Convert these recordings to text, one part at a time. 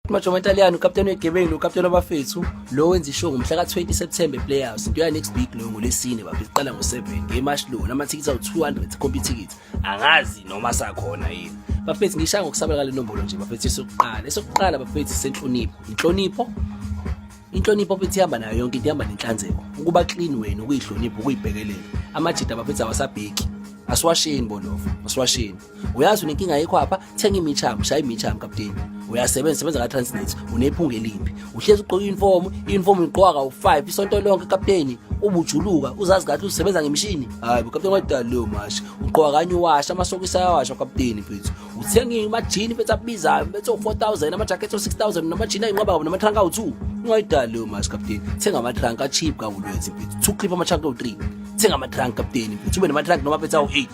Majoma Ntaliyane, ukapteni wegebengu nokapteni wabafethu lo wenza ishow ngomhla ka-20 September ePlayhouse. Into ya next week lo, ngolesine bafethu, iqala ngo-7 ngemarch lo, namathikithi awu-200 kompi tickets, angazi noma sakhona yini bafethu. Ngishaya ngokusabela kale nombolo nje bafethu. Esokuqala, esokuqala bafethu, senhlonipho. Inhlonipho, inhlonipho futhi ihamba nayo yonke into, ihamba nenhlanzeko, ukuba clean wena, ukuyihlonipha, ukuyibhekelela. Amajida bafethu awasabheki, asiwashini bolova, asiwashini. Uyazi unenkinga yekhwapha, thenga imichamo, shaya imichamo kapteni. Uyasebenza, sebenza ka-Transnet, unephunga elimbi, uhlezi ugqoka i-uniform, i-uniform uyigqoka kawu-5 isonto lonke kapteni, ubujuluka, uzazi kahle usebenza ngemishini. Hayi bo kapteni, wadala leyo mashi, ugqoka kanye uwasha, amasokisi ayawashwa kapteni mfethu. Uthenga amajini mfethu abizayo mfethu, o-4000, amajakhethi o-6000, namajini ayinqwaba kabo, namatrank awu-2. Ungayidali leyo mashi kapteni, thenga amatrank a-cheap kawulwethu mfethu, two clip amatrank awu-3. Thenga amatrank kapteni mfethu, ube namatrank noma mfethu awu-8,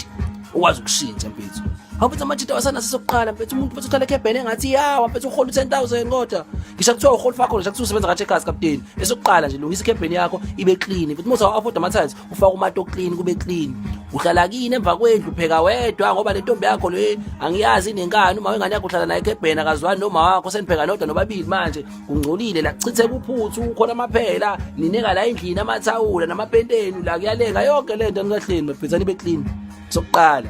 ukwazi ukushintsha mfethu. Hawu mfethu, amajita wasana sesokuqala mfethu, umuntu mfethu uhlala ekhebhene engathi yawa mfethu, uhola u-10,000 kodwa ngisho kuthiwa uhola ufakho, ngisho kuthiwa usebenza ka-Checkers kapteni. Esokuqala nje, lungisa ikhebheni yakho ibe clean mfethu. Uma usawu-afford ama-tiles, ufake umato clean, kube clean. Uhlala kini emva kwendlu, pheka wedwa ngoba le ntombi yakho le angiyazi inenkani. Uma wengane yakho uhlala naye ekhebheni, akazwani noma wakho, senipheka nodwa nobabili. Manje kungcolile la, kuchitheka uphuthu, khona amaphela nineka la endlini, amathawula namapenteni la kuyalenga yonke le nto. Nikahleni bafethu, nibe clean. Sokuqala,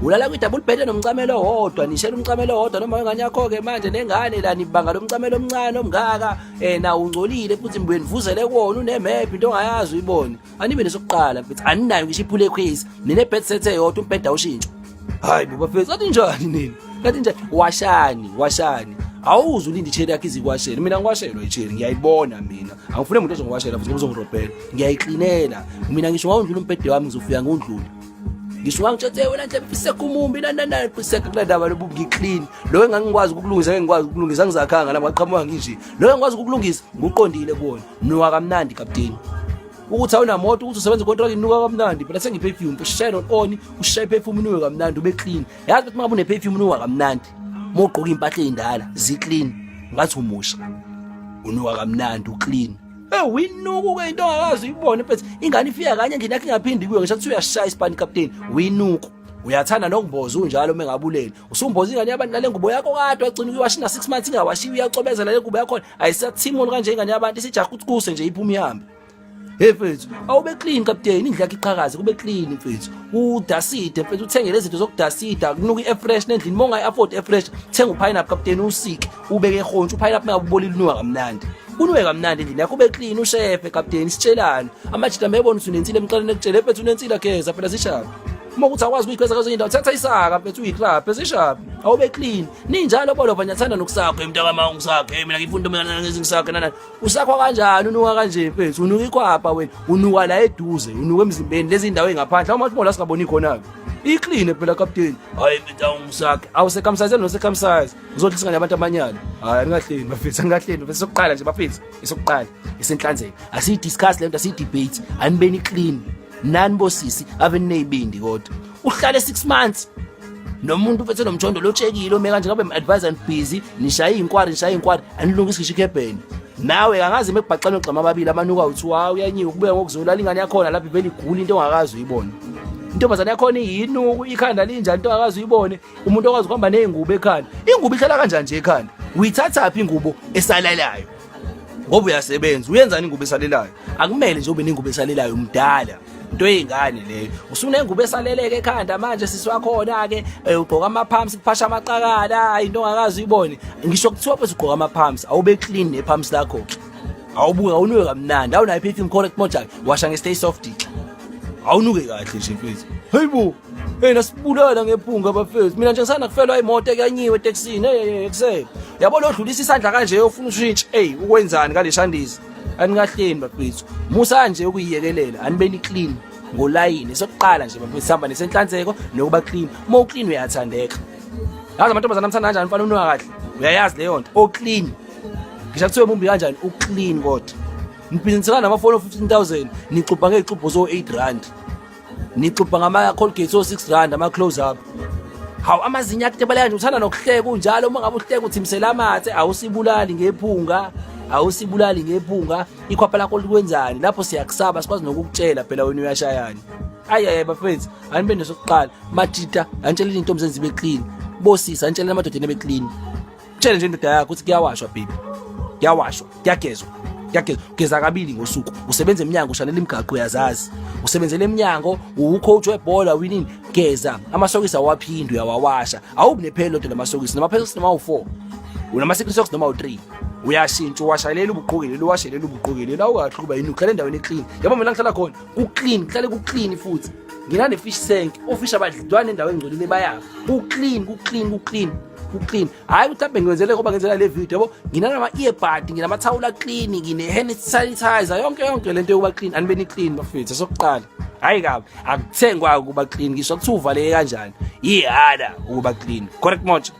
ulala kwi-double bed nomcamelo owodwa, nishela umcamelo owodwa noma wengane yakho-ke manje nengane la, nibanga lo mcamelo omncane omngaka nawo ungcolile futhi, mbuye nivuzele kuwona, unemephu into ongayazi uyibone. Anibe nesokuqala mfethu, aninayo ngisho iphule ekhwezi, nine-bed set eyodwa, umbheda awushintshwa. Hayi bo bafethu, athi njani nini, kathi njani? Washani, washani, awuze ulinde icheri yakho izikwashele. Mina ngiwashelwa icheri, ngiyayibona mina, angifune umuntu ozongiwashela futhi ngoba uzongirobhela. Ngiyayiklinela mina, ngisho ngawundlula umbhede wami, ngizofika ngundlule. Ngisho ungangitshela wena ndlebe fisekumumbi nanana fiseka kule ndaba lobu, ngiclean. Lo engangikwazi ukulungisa, ngeke ngikwazi ukulungisa, ngizakhanga nami ngaqhamuka nginje. Lo engikwazi ukulungisa nguqondile kuwona. Nuka kamnandi kapteni, ukuthi awunamoto, ukuthi usebenza icontract, inuka kamnandi phela. Sengi-perfume, ushaye on, ushaye perfume, unuke kamnandi, ube clean. Yazi ukuthi uma une-perfume unuka kamnandi, uma ugqoka iy'mpahla ey'ndala zi-clean, ngathi umusha, unuka kamnandi, uclean. Eh, winuku ke into ongakazi uyibone mfethu. Ingane ifika kanye endlini yakho ingaphindi kuyo, ngisho kuthiwa uyashaya isipani kapteni, winuku. Uyathanda nokumboza unjalo uma engabuleli, usumboza ingane yabantu nale ngubo yakho kade wagcina ukuyiwasha na 6 months ingawashiwe, uyacobezela le ngubo yakho, ayisathimoni kanje ingane yabantu isijaha ukuthi kuse nje iphuma ihambe. Hey mfethu, awube clean kapteni, indlu yakho iqhakaze, kube clean mfethu. Udaside mfethu, uthenge lezi zinto zokudasida, kunuka i-air fresh endlini. Uma ungayi-afford air fresh, thenga upineapple kapteni, usike, ubeke ehontshi. Upineapple mengabubolile unuka kamnandi. Unuke kamnandi endlini yakho, ube clean, ushefe kapteni, sitshelane. Amajita mebona ukuthi unensila emqaleni ekutshele, mfethu unensila, geza phela zishapi. Uma ukuthi awukwazi ukuyigeza kwezinye indawo, thatha isaka mfethu uyiklabhe zishapi. Awube clean. Ninjalo bolova, ngiyathanda nokusakho mntakama ngisakhe mina ngifunda mina ngisakhe nana. Usakho kanjani unuka kanje mfethu? Unuka ikwapa wena, unuka la eduze, unuka emzimbeni, lezi ndawo engaphandle awumathi mola singaboni khona ke. Iclean phela kapteni. Hayi mfethu, awungisakhe, awusekamsize nosekamsize, uzodlisa ngane abantu amanyala. Hayi, angahleni bafethu, angahleni bafethu. Sokuqala nje bafethu, esokuqala isenhlanzeko, asiyidiscuss lento, asiyidebate, anibeni clean nani bosisi, ave nineyibindi kodwa. Uhlale 6 months nomuntu mfethu nomjondo lotshekile ome kanje, ngabe advisor and busy nishaya inkwari, nishaya inkwari, anilungisi ngisho ikhebheni. Nawe angazi mekubhaqana ogxama ababili amanuka, uthi wa uyanyiwa ukubuya ngokuzolala ingane yakhona lapha ivele igula, into ongakazi uyibone. Intombazane yakhona iyinuku, ikhanda linjani, into ongakazi uyibone. Umuntu okwazi ukuhamba nezingubo ekhanda, ingubo ihlala kanjani nje ekhanda? Uyithathaphi ingubo esalalayo ngoba uyasebenza? Uyenzani ingubo esalelayo? Akumele nje ube nengubo esalelayo, umdala, into eyingane leyo. Usunengubo esaleleke ekhanda manje sisi wakhona ke, ugqoka ama-pumps, kuphasha amaqakala, into ongakazi uyibone. Ngisho kuthiwa pheze ugqoka ama-pumps, awube clean ne-pumps lakho ke, awubuke, awunuke kamnandi, awunayo i-perfume correct moja, washa nge-Stay Soft ke, awunuke kahle nje mfethu. Hayibo, hey, nasibulala ngephunga bafethu. Mina nje ngisanda kufelwa imoto, ekuyanyiwe etekisini. Hey, ekuseni yabo lo dlulisa isandla kanje ufuna ushintshe. Hey, ukwenzani ngale shandisi? Anikahleni bafethu, musa nje ukuyiyekelela, anibeni clean ngolayini. Sokuqala nje bafethu, sihamba nesenhlanzeko nokuba clean. Uma uclean uyathandeka. Yazi amantombazana amthanda kanjani mfana unuka kahle, uyayazi leyo nto, oclean. Ngisho kuthiwe mumbi kanjani, uclean kodwa. Nibhizinisela namafoni o-15,000, nixubha ngey'xubho zo-R8, nixubha ngama-Colgate o-R6, ama-Close Up. Hawu, amazinyo akho tebaleka nje, uthanda nokuhleka unjalo. Uma ngabe uhleka uthimisela amathe. Awusibulali ngephunga, awusibulali ngephunga. Ikhwapha lakho likwenzani lapho? Siyakusaba, sikwazi nokukutshela phela wena uyashayani. Ayi ayi bafethu, anibe nesokuqala. Majita, anitsheleni intombi zenzibe clean. Bosisi, anitsheleni amadodeni ebe clean. Tshele nje indoda yakho ukuthi kuyawashwa baby. Kuyawashwa, kuyagezwa. Kuyagezwa, ugeza kabili ngosuku. Usebenza eminyango, ushanela imigaqo uyazazi. Usebenzela eminyango, uwucoach webhola winini, geza. Amasokisi awaphindi uyawawasha. Awubi nephelo lodwa lamasokisi, noma phela noma u4. Unama secret socks noma u3. Uyashintsha uwashalela ubuqokele, uwashelele ubuqokele. La ungahle kuba yini uhlala endaweni eclean. Yabo mina ngihlala khona, ku clean, kuhlale ku clean futhi. Nginane fish tank, ofish abadlidwana endaweni engcolile bayafa. Ku clean, ku clean, ku clean. Ku clean. Hayi ukuthi mhlawumbe ngenzele ngoba ngenzela le video yabo. Nginama earbud, nginamathawula clean, ngine hand sanitizer, yonke yonke lento yokuba clean. Anibeni clean bafethu, sokuqala. Hayi kabi, akuthengwa ukuba clean, ngisho kuthiwa uvaleke kanjani. Ihada ukuba clean. Correct moja.